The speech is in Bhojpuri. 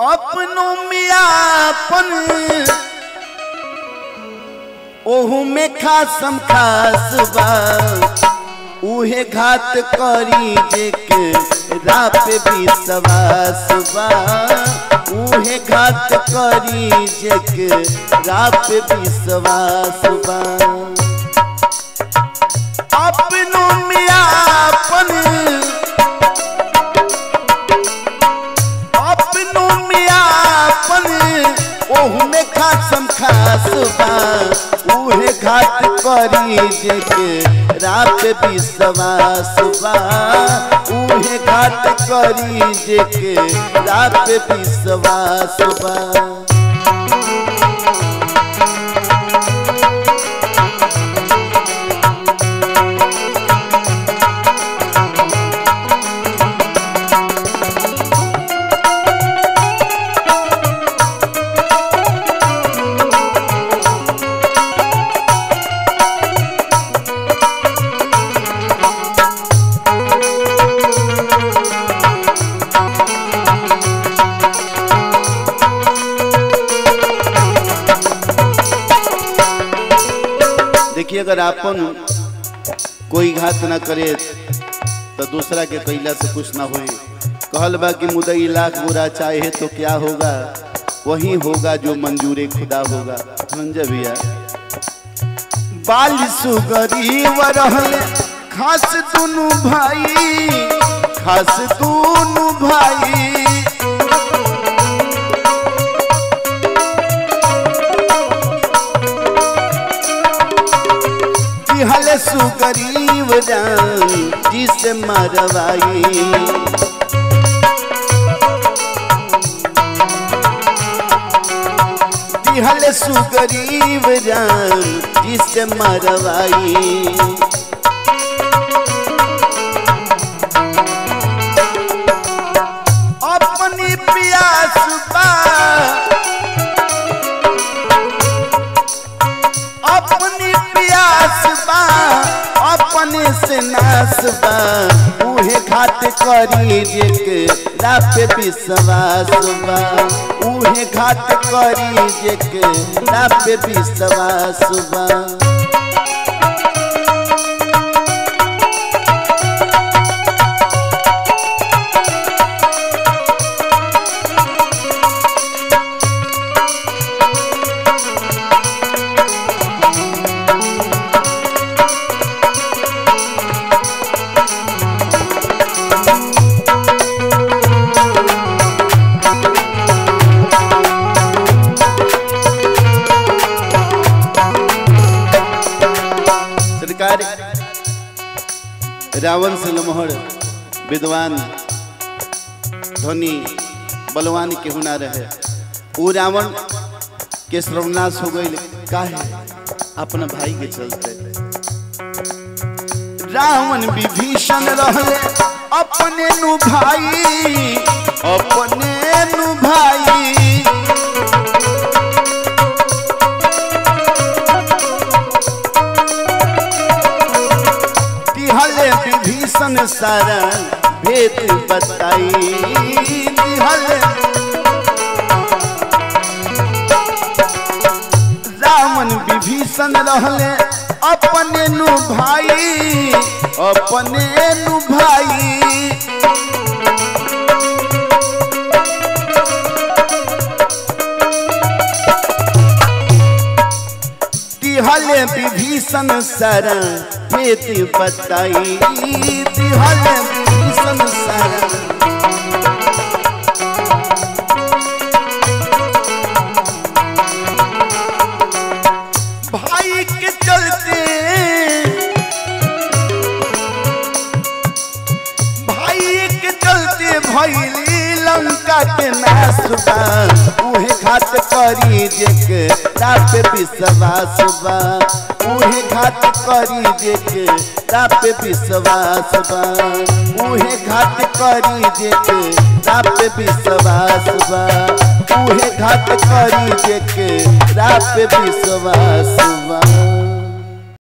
अपनों मियापन ओहू में खासम खास बा, उहे घात करी जेके राप विश्वास बा, उहे घात करी जेके राप विश्वास बा। अपनों मियापन अपनों मियापन ओहू में खासम खास बा, उहे घात करी जेके राप विश्वास बा, उहे घात करी जेके राप विश्वास बा। देखिए अगर आपन कोई घात ना करे तो दूसरा के कैला से कुछ ना होए। कहल बा कि मुदई लाख बुरा चाहे तो क्या होगा, वही होगा जो मंजूरे खुदा होगा। धनंजय भैया बाल सुगरीव रहले खास दुनु भाई, खास दुनु भाई। हले सुगरीव राम जिसे मरवाई, हले सुगरीव राम जिसे मरवाई। अपनी प्यास बा अपनी प्यास बा अपने से नास बा, उहे घात करी जेके राप विश्वास बा, उहे घात करी जेके राप विश्वास बा। सरकार रावण से लमहर विद्वान धनी बलवान केहू ना रहे, वो रावण के सर्वनाश हो गई काहे? अपना भाई के चलते। रावण विभीषण रहले अपने नु भाई, अपने नु भाई। दिहले विभीषण सारा भेद बताई, दिहले रावण विभीषण रहले अपने नु भाई, अपने नु भाई। दिहले विभीषण सारा भेद बताई, दिहले विभीषण सारा भाई के चलते, भाई के चलते भइली लंका के नाश बा, उहे घात करी जेके राप विश्वास बा, उहे घात करी जेके राप विश्वास बा, उहे घात करी जेके राप विश्वास बा, उहे घात करी जेके राप विश्वास बा।